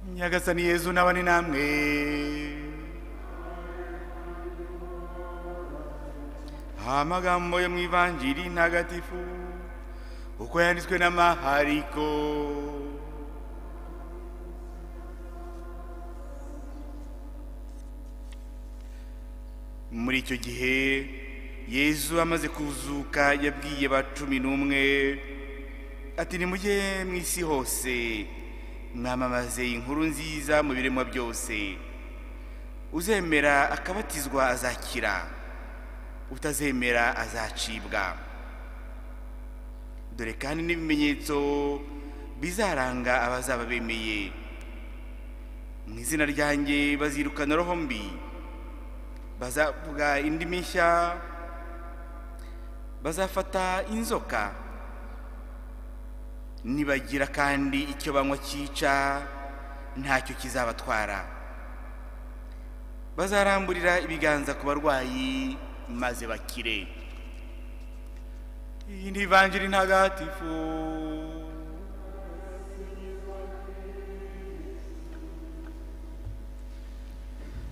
Nyagasani Yezu nabane namwe. Amagambo yo mu Ivanjiri ntagatifu uko yanditswe na Mariko. Muri icyo gihe Yezu amaze kuzuka yabwiye ba 11 ati: nimujye mu isi hose mwamamaze inkuru nziza mu biremwa byose. Uzemera akabatizwa azakira, utazemera azacibwa. Dore kandi n'ibimenyetso bizaranga abazaba bemeye: mu izina ryanjye bazirukana roho mbi, bazavuga indimi nshya, bazafata inzoka, nibagira kandi icyo banywa cyica ntacyo kizabatwara, bazaramburira ibiganza ku barwayi maze bakire. Iyi ni Ivanjiri ntagatifu.